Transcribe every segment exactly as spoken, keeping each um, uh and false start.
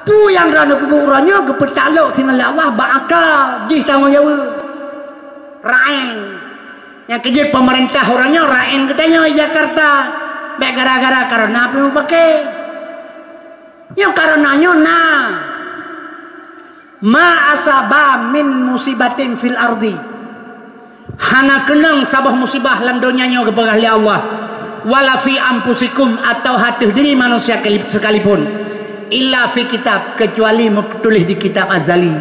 Peue nyang droeneuh peubuet uroe nyoe geupeutaklok sinan lé Allah bak akal, jih tanggong jaweueb. Raen. Nyang keujeuet pemerintah uroe nyoe raen geutanyoe di Jakarta. Bék gara-gara karena pih mupake. Nyoe karena nyoe na. Ma asaba min musibatin fil ardi. Hana keunong saboh musibah lam donya nyoe geupeugah lé Allah. Wala fi anfusikum, atau ateueh diri manusia kali-, sekalipun. Illa fi kitab, kecuali meutuléh di kitab azali.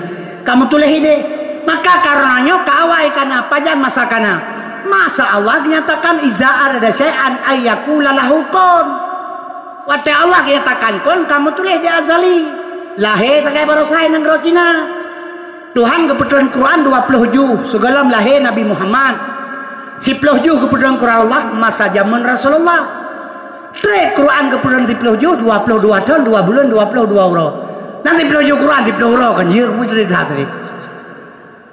Kamoe tuléh idéh. Maka karena nyoe ka awai kana, pajan masa kana. Masa Allah nyatakan, "Iza arada syai'an ayyakula lahu kun." Watée Allah nyatakan kun, kamoe tuléh di azali. Lahé sagai baroesa nanggroe Cina. Tuhan geupeutron Quran dua ploh juh sigohlom lahé Nabi Muhammad. Siploh juh geupeutron Quran Allah masa jameun Rasulullah. Trép Quran geupeutron siploh juh, dua ploh dua thon, dua buleuen, dua ploh dua uroe. Nan siploh juh Quran, siploh uroe kan, ya, beutôi that tadi.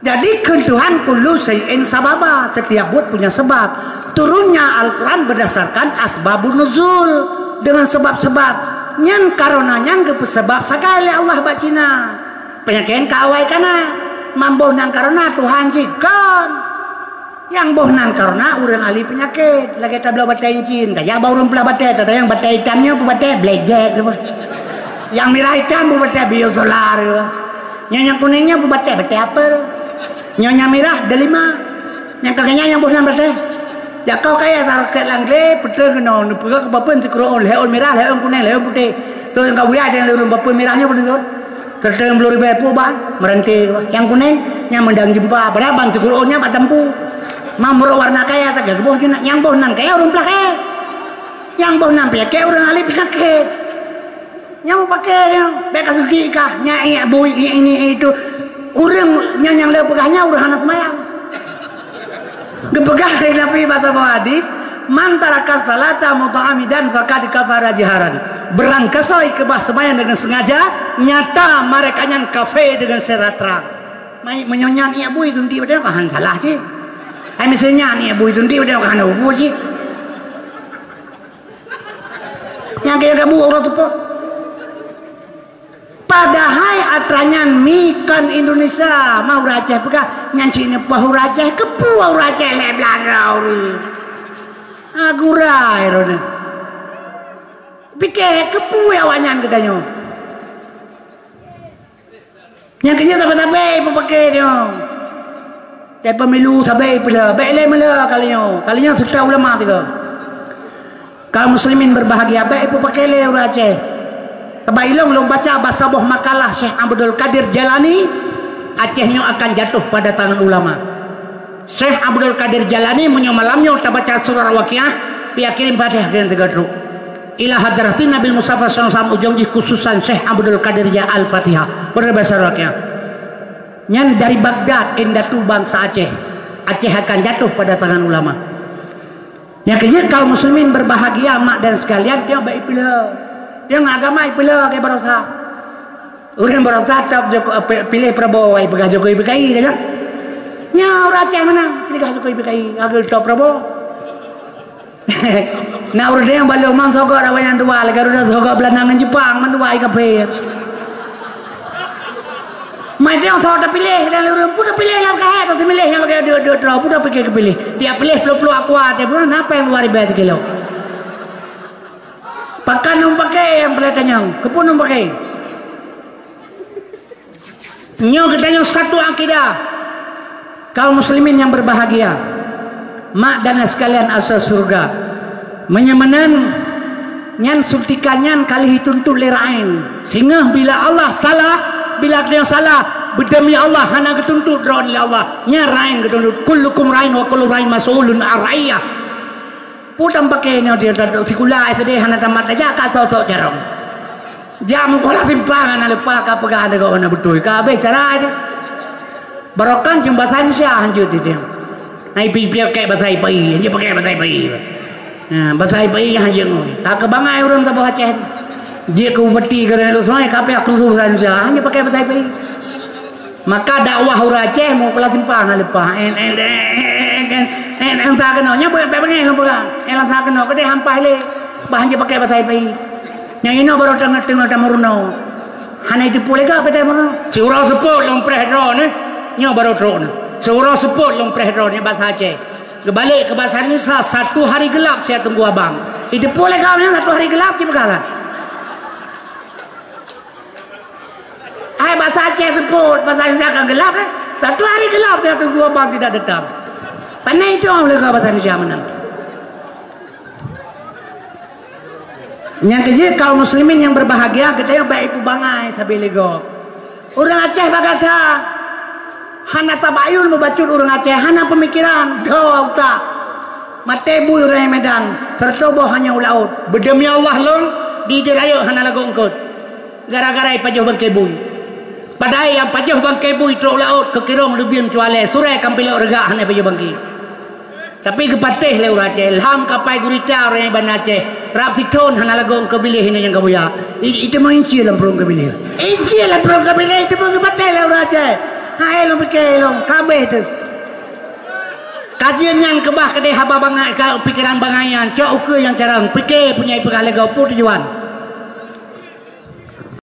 Jadi, kheun Tuhan, "Kullu syai'in sababa," setiap buet punya sebab. Turunnya Al-Quran berdasarkan asbabun nuzul, dengan sebab-sebab. Nyan karena nyan geupeusebab sagai lé Allah bak Cina. Peunyakét ka awai kana. Mamboh nan karena Tuhan cit kon. Nyang boh nan karena ureuëng ahli peunyakét. Lagée tabloe batée incin, tajak bak ureuëng pelah batée, tatanyong batée itam nyoe peue batée, blackjack. Nyang mirah itam peue batée, biosolar. Nyoe nyang kunéng nyoe peue batée, batée apel. Nyoe nyang mirah, delima. Nyang ka ganya nyang boh nan batée. Jak kau kaya taroket langgle, peutreuk keunoe, neupeugah keu bapeuen sikeuroe ôn, lhée ôn mirah, lhée ôn kunéng, lhée ôn putéh. Keu nyang ka buya dan lurung bapeuen mirah nyoe peuneulheueh. Serta nyang blue ribu peue ban, meurante. Nyang kunéng, nyang meudang jeumpa, padahai ban sikeuroe ôn nyan bak tampu. Mamrok warna kaya, tak geuboh jeunah. Nyang boh nan kaya ureuëng pelah kaya. Nyang boh nan peunyakét ureuëng ahli peunyakét. Nyang mupake nyoe, bék ka seugi kah, nyan ié bui, ié ini, ié itu. Ureuëng nyan nyang lé peugah nyan ureuëng hana seumayang. Geupeugah lé Nabi bak saboh hadis, "Man taraka salata muta'ammidan faqad kafara jiharan." Beurangkasoe keubah seumayang deungon sengaja, nyata mereka nyan kafé deungon secara trang. Mai meunyoe nyan ié bui suntik padahai kan salah cit. Hai miseue nyan ié bui suntik padahai kan hana bui cit. Nyang kaya kabu ureuëng teupok. Padahai atra nyan mi kon Indonesia, ma ureuëng Aceh peugah, nyan cit neupoh ureuëng Aceh, keupeue ureuëng Aceh lé Belanda ureuëng. Agurai roh nyan. Pike keupeue awaknyan geutanyoe. Nyang keujeuet sabe-sabe ipeupaké nyoe. Di pemilu sabe ipeuleueh, bék lé meuleueh kali nyoe. Kali nyoe seutôt ulama tiga. Kaum muslimin berbahagia, bék ipeupaké lé ureuëng Aceh. Teuma ilong lôn baca bak saboh makalah Syekh Abdul Qadir Jalani, Aceh nyoe akan jatuh pada tangan ulama. Syekh Abdul Qadir Jalani meunyoe malam nyoe tabaca surah Al-Waqiah, pihak kirim Fatihah keu nyang teuga trok. Ila hadratin Nabil Mustafa sallallahu alaihi wasallam, ujong jih khususan Syekh Abdul Qadir ja Al-Fatihah. Beureubaca surah Al-Waqiah. Nyan dari Baghdad, indatu bansa Aceh. Aceh akan jatuh pada tangan ulama. Nyang keujeuet kaum muslimin berbahagia, mak dan sekalian, tiong baik pula. Tiong agama ipeula ke barosa. Ureuëng barosa top Joko-, pi-, piléh Prabowo, ai peugah Jokowi P K I, kan? Nya ureuëng Aceh meunan, peugah Jokowi P K I, agel top Prabowo. Na ureuëng nyang balok mang sogok awaknyan dua, lagée ureuëng sogok Belanda ngon Jepang, mandua ai kafé. Mai tiong soe tapiléh dan ureuëng pun tapiléh lam kahé, tapiléh nyang lagée dua-dua droe, pun tapike keupiléh. Tiap piléh ploh-ploh akua, tiap bulan, na péng dua ribée sikilo. Pakon lôn paké nyang peuleueh tanyong? Keupeue lôn paké? Nyoe geutanyoe satu akidah. Kaum muslimin yang berbahagia, mak dan sekalian asal surga. Meunyoe meunan, nyan suntikan nyan ka lheueh jituntut lé raén. Singoh bila Allah salah, bila geutanyoe salah, beudemi Allah hana geutuntut droe lé Allah. Nyan raén geutuntut. Kullukum rain wa kullu rain mas'ulun an ra'iyah. Peue tam paké nyoe, dia dak sikula S D hana tamat, tajak ka sok-sok carông. Jak meukulah simpang hana leupah, ka peugah deungon hana beutôi, ka habéh cara jih. Barokon cuma bahasa Indonesia hanjeuet di dia. Hai pi-, pi-, pakai bahasa I P I, hanjeuet pakai bahasa I P I. Ha, bahasa I P I hanjeuet ngui. Ka keubangai ureuëng saboh Aceh. Jeuet keu bupati, keu rakyat sungai, ka payah khusus bahasa Indonesia, hanjeuet pakai bahasa I P I. Maka dakwah ureuëng Aceh meukulah simpang hana leupah. En, en, en, sa keunoe. Nyoe beu-, beu-, beungéh lôn peugah. En, sa keunoe. Keudeh hampah lé. Bah hanjeuet pakai bahasa I P I. Nyang inoe baru teungoh-teungoh tameurunoe. Hana jiteupeue lé gob, Pak Haji Murad. Siuroe seupôt lôn preh droeneuh, nyoe barô trok nyoe. Siuroe seupôt lôn preh droeneuh, bahasa Aceh. Geubalek keu bahasa Indonesia, satu hari gelap saya tunggu abang. Jiteupeue lé gob nyoe, satu hari gelap, cit peugah lah. Hai, bahasa Aceh seupôt, bahasa Indonesia kan gelap, eh. Satu hari gelap saya tunggu abang tidak datang. Pandai itu lé gob bahasa Indonesia meunan. Nyang keujeuet, kaum muslimin nyang berbahagia, geutanyoe bèk ipeubangai sabe lé gob. Ureueng Aceh bagasa, hana tabayun mubacut ureueng Aceh, hana peumikiran, goe utak. Maté bui ureueng Medan, seureutoh boh hana u laôt. Beudeumi Allah lôn, di, di rayeuk hana lagoe eungkôt. Gara-gara ipajoh bangke bui. Padahai nyang pajoh bangke bui trok u laôt keu kirong leubien cualé, surée kampilok reugak hana ipajoh bangke. Tapi geupatéh lé ureueng Aceh, lham kapai gurita ureueng Banda Aceh, rab sithon hana lagoe eungkôt biléh inoe nyang ka buya. I-, itu meuincil lam pruet eungkôt biléh. Incil lam pruet eungkôt biléh, itu pun geupatéh lé ureueng Aceh. Hai lôn pike lôn, ka abéh teuh. Kajeun nyan keubah keudeh haba bangai, ka pikeran bangai nyan, cok ukeue nyang carông, pike punya ipeugah lé gob peue tujuan.